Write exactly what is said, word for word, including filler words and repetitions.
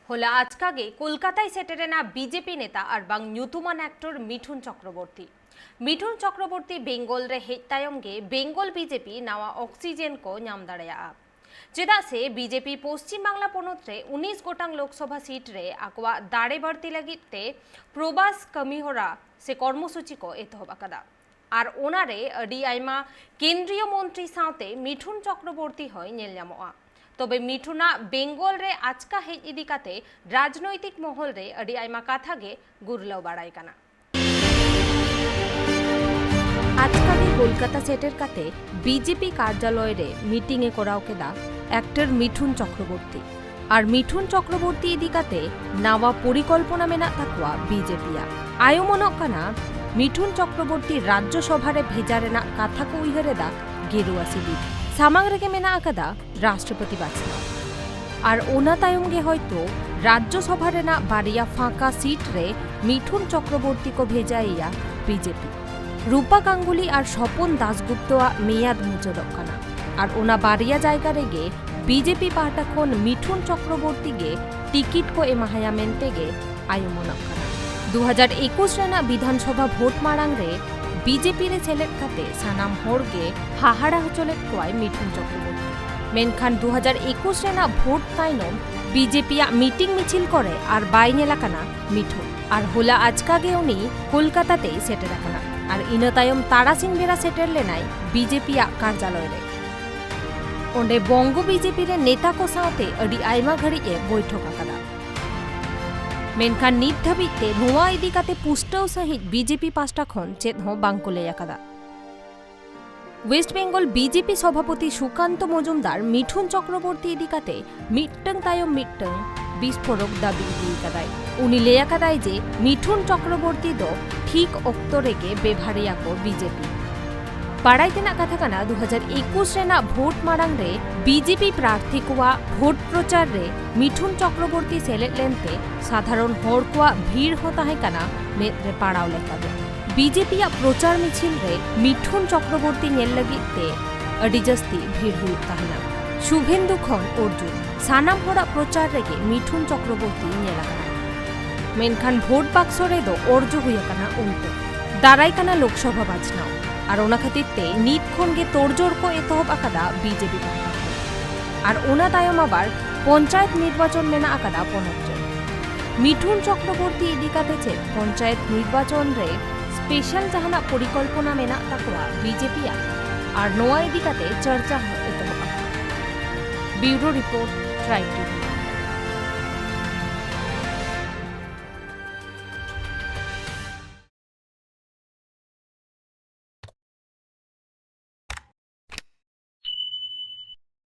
ᱦᱚᱞᱟ ᱟᱪᱠᱟ ᱜᱮ ᱠᱳᱞᱠᱟᱛᱟᱭ ᱥᱮᱴᱮᱨᱮᱱᱟ ᱵᱤᱡᱮᱯᱤ ᱱᱮᱛᱟ ᱟᱨ ᱵᱟᱝ ᱧᱩᱛᱩᱢᱟᱱ ᱮᱠᱴᱚᱨ ᱢᱤᱴᱷᱩᱱ ᱪᱚᱠᱨᱚᱵᱚᱨᱛᱤ᱾ ᱢᱤᱴᱷᱩᱱ ᱪᱚᱠᱨᱚᱵᱚᱨᱛᱤ ᱵᱮᱝᱜᱚᱞ ᱨᱮ ᱦᱮᱡ ᱛᱟᱭᱚᱢ ᱜᱮ ᱵᱮᱝᱜᱚᱞ ᱵᱤᱡᱮᱯᱤ ᱱᱟᱣᱟ ᱚᱠᱥᱤᱡᱮᱱ ᱠᱚ ᱧᱟᱢ ᱫᱟᱲᱮᱭᱟᱜᱼᱟ᱾ ᱪᱮᱫᱟᱜ ᱥᱮ ᱵᱤᱡᱮᱯᱤ ᱯᱚᱥᱪᱤᱢ ᱵᱟᱝᱞᱟ ᱯᱚᱱᱚᱛ ᱨᱮ ᱩᱱᱤᱥ ᱜᱚᱴᱟᱝ ᱞᱳᱠᱥᱚᱵᱷᱟ ᱥᱤᱴ ᱨᱮ ᱟᱠᱚᱣᱟᱜ ᱫᱟᱲᱮ ᱵᱟᱹᱲᱛᱤ ᱞᱟᱹᱜᱤᱫ ᱛᱮ ᱯᱨᱚᱵᱟᱥ ᱠᱟᱹᱢᱤᱦᱚᱨᱟ ᱥᱮ ᱠᱚᱨᱢᱚᱥᱩᱪᱤ ᱠᱚ ᱮᱛᱚᱦᱚᱵ ᱟᱠᱟᱫᱟ᱾ ᱟᱨ ᱚᱱᱟᱨᱮ ᱟᱹᱰᱤ ᱟᱭᱢᱟ ᱠᱮᱱᱫᱨᱤᱭᱚ ᱢᱚᱱᱛᱨᱤ ᱥᱟᱶᱛᱮ ᱢᱤᱴᱷᱩᱱ ᱪᱚᱠᱨᱚᱵᱚᱨᱛᱤ ᱦᱚᱸᱭ ᱧᱮᱞ ᱧᱟᱢᱚᱜᱼᱟ᱾ ᱛᱚᱵᱮ ᱢᱤᱴᱷᱩᱱᱟᱜ ᱵᱮᱝᱜᱚᱞ ᱨᱮ ᱟᱪᱠᱟ ᱦᱮᱡ ᱤᱫᱤ ᱠᱟᱛᱮ ᱨᱟᱡᱽᱱᱳᱭᱛᱤᱠ ᱢᱚᱦᱚᱞ ᱨᱮ ᱟᱹᱰᱤ ᱟᱭᱢᱟ ᱠᱟᱛᱷᱟ ᱜᱮ ᱜᱩᱨᱞᱟᱹᱣ ᱵᱟᱲᱟᱭ ᱠᱟᱱᱟ᱾ ᱟᱪᱠᱟ ᱜᱮ ᱠᱳᱞᱠᱟᱛᱟ ᱥᱮᱴᱮᱨ ᱠᱟᱛᱮ ᱵᱤᱡᱮᱯᱤ ᱠᱟᱨᱡᱟᱞᱚᱭ ᱨᱮ ᱢᱤᱴᱤᱝ ᱮ ᱠᱚᱨᱟᱣ ᱠᱮᱫᱟ ᱮᱠᱴᱚᱨ ᱢᱤᱴᱷᱩᱱ ᱪᱚᱠᱨᱚᱵᱚᱨᱛᱤ᱾ ᱟᱨ ᱢᱤᱴᱷᱩᱱ ᱪᱚᱠᱨᱚᱵᱚᱨᱛᱤ ᱤᱫᱤ ᱠᱟᱛᱮ ᱱᱟᱣᱟ ᱯᱚᱨᱤᱠᱚᱞᱯᱚᱱᱟ ᱢᱮᱱᱟᱜ ᱛᱟᱠᱚᱣᱟ ᱵᱤᱡᱮᱯᱤᱭᱟᱜ᱾ ᱟᱭᱚᱢᱚᱱᱚᱜ ᱠᱟᱱᱟ, ᱢᱤᱴᱷᱩᱱ ᱪᱚᱠᱨᱚᱵᱚᱨᱛᱤ ᱨᱟᱡᱽᱡᱚ ᱥᱚᱵᱷᱟ ᱨᱮ ᱵᱷᱮᱡᱟ ᱨᱮᱱᱟᱜ ᱠᱟᱛᱷᱟ ᱠᱚ ᱩᱭᱦᱟᱹᱨ ᱮᱫᱟ ᱜᱮᱨᱩᱣᱟ ᱥᱤᱵᱤᱨ᱾ ᱥᱟᱢᱟᱝ ᱨᱮᱜᱮ ᱢᱮᱱᱟᱜ ᱟᱠᱟᱫᱟ ᱨᱟᱥᱴᱨᱚᱯᱚᱛᱤ ᱵᱟᱪᱷᱱᱟᱣ᱾ ᱟᱨ ᱚᱱᱟ ᱛᱟᱭᱚᱢ ᱜᱮ ᱦᱚᱭᱛᱳ ᱨᱟᱡᱽᱡᱚ ᱥᱚᱵᱷᱟ ᱨᱮᱱᱟᱜ ᱵᱟᱨᱭᱟ ᱯᱷᱟᱸᱠᱟ ᱥᱤᱴ ᱨᱮ ᱢᱤᱴᱷᱩᱱ ᱪᱚᱠᱨᱚᱵᱚᱨᱛᱤ ᱠᱚ ᱵᱷᱮᱡᱟᱭᱮᱭᱟ ᱵᱤᱡᱮᱯᱤ᱾ ᱨᱩᱯᱟ ᱜᱟᱝᱜᱩᱞᱤ ᱟᱨ ᱥᱚᱯᱚᱱ ᱫᱟᱥᱜᱩᱯᱛᱚᱣᱟᱜ ᱢᱮᱭᱟᱫ ᱢᱩᱪᱟᱹᱫᱚᱜ ᱠᱟᱱᱟ᱾ ᱟᱨ ᱚᱱᱟ ᱵᱟᱨᱭᱟ ᱡᱟᱭᱜᱟ ᱨᱮᱜᱮ ᱵᱤᱡᱮᱯᱤ ᱯᱟᱦᱴᱟ ᱠᱷᱚᱱ ᱢᱤᱴᱷᱩᱱ ᱪᱚᱠᱨᱚᱵᱚᱨᱛᱤ ᱜᱮ ᱴᱤᱠᱤᱴ ᱠᱚ ᱮᱢᱟᱦᱟᱭᱟ ᱢᱮᱱᱛᱮ ᱜᱮ ᱟᱭᱚᱢᱚᱱᱚᱜ ᱠᱟᱱᱟ᱾ ᱫᱩ ᱦᱟᱡᱟᱨ ᱮᱠᱩᱥ ᱨᱮᱱᱟᱜ ᱵᱤᱫᱷᱟᱱ ᱥᱚᱵᱷᱟ ᱵᱷᱳᱴ ᱢᱟᱲᱟᱝ ᱨᱮ ᱵᱤᱡᱮᱯᱤ ᱨᱮ ᱥᱮᱞᱮᱫ ᱠᱟᱛᱮ ᱥᱟᱱᱟᱢ ᱦᱚᱲ ᱜᱮ ᱦᱟᱦᱟᱲᱟ ᱦᱚᱪᱚ ᱞᱮᱫ ᱠᱚᱣᱟᱭ ᱢᱤᱴᱷᱩᱱ ᱪᱚᱠᱨᱚᱵᱚᱨᱛᱤ᱾ ᱢᱮᱱᱠᱷᱟᱱ ᱫᱩ ᱦᱟᱡᱟᱨ ᱮᱠᱩᱥ ᱨᱮᱱᱟᱜ ᱵᱷᱳᱴ ᱛᱟᱭᱱᱚᱢ ᱵᱤᱡᱮᱯᱤᱭᱟᱜ ᱢᱤᱴᱤᱝ ᱢᱤᱪᱷᱤᱞ ᱠᱚᱨᱮ ᱟᱨ ᱵᱟᱭ ᱧᱮᱞ ᱟᱠᱟᱱᱟ ᱢᱤᱴᱷᱩᱱ᱾ ᱟᱨ ᱦᱚᱞᱟ ᱟᱪᱠᱟ ᱜᱮ ᱩᱱᱤ ᱠᱳᱞᱠᱟᱛᱟ ᱛᱮᱭ ᱥᱮᱴᱮᱨ ᱟᱠᱟᱱᱟ᱾ ᱟᱨ ᱤᱱᱟᱹ ᱛᱟᱭᱚᱢ ᱛᱟᱨᱟᱥᱤᱧ ᱵᱮᱲᱟ ᱥᱮᱴᱮᱨ ᱞᱮᱱᱟᱭ ᱵᱤᱡᱮᱯᱤᱭᱟᱜ ᱠᱟᱨᱡᱟᱞᱚᱭ ᱨᱮ᱾ ᱚᱸᱰᱮ ᱵᱚᱝᱜᱚ ᱵᱤᱡᱮᱯᱤ ᱨᱮ ᱱᱮᱛᱟ ᱠᱚ ᱥᱟᱶᱛᱮ ᱟᱹᱰᱤ ᱟᱭᱢᱟ ᱜᱷᱟᱹᱲᱤᱡ ᱮ ᱵᱳᱭᱴᱷᱚᱠ ᱟᱠᱟᱫᱟ᱾ ᱢᱮᱱᱠᱷᱟᱱ ᱱᱤᱛ ᱫᱷᱟᱹᱵᱤᱡ ᱛᱮ ᱱᱚᱣᱟ ᱤᱫᱤ ᱠᱟᱛᱮ ᱯᱩᱥᱴᱟᱹᱣ ᱥᱟᱹᱦᱤᱡ ᱵᱤᱡᱮᱯᱤ ᱯᱟᱥᱴᱟ ᱠᱷᱚᱱ ᱪᱮᱫ ᱦᱚᱸ ᱵᱟᱝ ᱠᱚ ᱞᱟᱹᱭ ᱟᱠᱟᱫᱟ᱾ ᱳᱭᱮᱥᱴ ᱵᱮᱝᱜᱚᱞ ᱵᱤᱡᱮᱯᱤ ᱥᱚᱵᱷᱟᱯᱚᱛᱤ ᱥᱩᱠᱟᱱᱛᱚ ᱢᱚᱡᱩᱢᱫᱟᱨ ᱢᱤᱴᱷᱩᱱ ᱪᱚᱠᱨᱚᱵᱚᱨᱛᱤ ᱤᱫᱤ ᱠᱟᱛᱮ ᱢᱤᱫᱴᱟᱝ ᱛᱟᱭᱚᱢ ᱢᱤᱫᱴᱟᱝ ᱵᱤᱥᱯᱷᱳᱨᱚᱠ ᱫᱟᱹᱵᱤ ᱤᱫᱤ ᱟᱠᱟᱫᱟᱭ᱾ ᱩᱱᱤ ᱞᱟᱹᱭ ᱟᱠᱟᱫᱟᱭ ᱡᱮ ᱢᱤᱴᱷᱩᱱ ᱪᱚᱠᱨᱚᱵᱚᱨᱛᱤ ᱫᱚ ᱴᱷᱤᱠ ᱚᱠᱛᱚ ᱨᱮᱜᱮ ᱵᱮᱵᱷᱟᱨᱮᱭᱟ ᱠᱚ ᱵᱤᱡᱮᱯᱤ᱾ ᱵᱟᱲᱟᱭ ᱛᱮᱱᱟᱜ ᱠᱟᱛᱷᱟ ᱠᱟᱱᱟ, ᱫᱩ ᱦᱟᱡᱟᱨ ᱮᱠᱩᱥ ᱨᱮᱱᱟᱜ ᱵᱷᱳᱴ ᱢᱟᱲᱟᱝ ᱨᱮ ᱵᱤᱡᱮᱯᱤ ᱯᱨᱟᱨᱛᱷᱤ ᱠᱚᱣᱟᱜ ᱵᱷᱳᱴ ᱯᱨᱚᱪᱟᱨ ᱨᱮ ᱢᱤᱴᱷᱩᱱ ᱪᱚᱠᱨᱚᱵᱚᱨᱛᱤ ᱥᱮᱞᱮᱫ ᱞᱮᱱᱛᱮ ᱥᱟᱫᱷᱟᱨᱚᱱ ᱦᱚᱲ ᱠᱚᱣᱟᱜ ᱵᱷᱤᱲ ᱦᱚᱸ ᱛᱟᱦᱮᱸ ᱠᱟᱱᱟ ᱢᱮᱫ ᱨᱮ ᱯᱟᱲᱟᱣ ᱞᱮᱠᱟᱜᱮ᱾ ᱵᱤᱡᱮᱯᱤᱭᱟᱜ ᱯᱨᱚᱪᱟᱨ ᱢᱤᱪᱷᱤᱞ ᱨᱮ ᱢᱤᱴᱷᱩᱱ ᱪᱚᱠᱨᱚᱵᱚᱨᱛᱤ ᱧᱮᱞ ᱞᱟᱹᱜᱤᱫ ᱛᱮ ᱟᱹᱰᱤ ᱡᱟᱹᱥᱛᱤ ᱵᱷᱤᱲ ᱦᱩᱭᱩᱜ ᱛᱟᱦᱮᱱᱟ᱾ ᱥᱩᱵᱷᱮᱱᱫᱩ ᱠᱷᱚᱱ ᱚᱨᱡᱩᱱ᱾ ᱥᱟᱱᱟᱢ ᱦᱚᱲᱟᱜ ᱯᱨᱚᱪᱟᱨ ᱨᱮᱜᱮ ᱢᱤᱴᱷᱩᱱ ᱪᱚᱠᱨᱚᱵᱚᱨᱛᱤ ᱧᱮᱞ ᱟᱠᱟᱱᱟ, ᱢᱮᱱᱠᱷᱟᱱ ᱵᱷᱳᱴ ᱵᱟᱠᱥᱚ ᱨᱮᱫᱚ ᱚᱨᱡᱚ ᱦᱩᱭ ᱟᱠᱟᱱᱟ ᱩᱞᱴᱟᱹ᱾ ᱫᱟᱨᱟᱭ ᱠᱟᱱᱟ ᱞᱳᱠᱥᱚᱵᱷᱟ ᱵᱟᱪᱷᱱᱟᱣ, ᱟᱨ ᱚᱱᱟ ᱠᱷᱟᱹᱛᱤᱨ ᱛᱮ ᱱᱤᱛ ᱠᱷᱚᱱ ᱜᱮ ᱛᱳᱲᱡᱳᱲ ᱠᱚ ᱮᱛᱚᱦᱚᱵ ᱟᱠᱟᱫᱟ ᱵᱤᱡᱮᱯᱤ ᱯᱟᱦᱴᱟ ᱠᱷᱚᱱ᱾ ᱟᱨ ᱚᱱᱟ ᱛᱟᱭᱚᱢ ᱟᱵᱟᱨ ᱯᱚᱧᱪᱟᱭᱮᱛ ᱱᱤᱨᱵᱟᱪᱚᱱ ᱢᱮᱱᱟᱜ ᱟᱠᱟᱫᱟ ᱯᱚᱱᱚᱛ ᱨᱮ᱾ ᱢᱤᱴᱷᱩᱱ ᱪᱚᱠᱨᱚᱵᱚᱨᱛᱤ ᱤᱫᱤ ᱠᱟᱛᱮ ᱪᱮᱫ ᱯᱚᱧᱪᱟᱭᱮᱛ ᱱᱤᱨᱵᱟᱪᱚᱱ ᱨᱮ ᱥᱯᱮᱥᱟᱞ ᱡᱟᱦᱟᱱᱟᱜ ᱯᱚᱨᱤᱠᱚᱞᱯᱚᱱᱟ ᱢᱮᱱᱟᱜ ᱛᱟᱠᱚᱣᱟ ᱵᱤᱡᱮᱯᱤᱭᱟᱜ? ᱟᱨ ᱱᱚᱣᱟ ᱤᱫᱤ ᱠᱟᱛᱮ ᱪᱟᱨᱪᱟ ᱦᱚᱸ ᱮᱛᱚᱦᱚᱵ ᱟᱠᱟᱱᱟ᱾ ᱵᱤᱭᱩᱨᱳ ᱨᱤᱯᱳᱨᱴ, ᱴᱨᱟᱭᱤᱵᱽ ᱴᱤᱵᱷᱤ᱾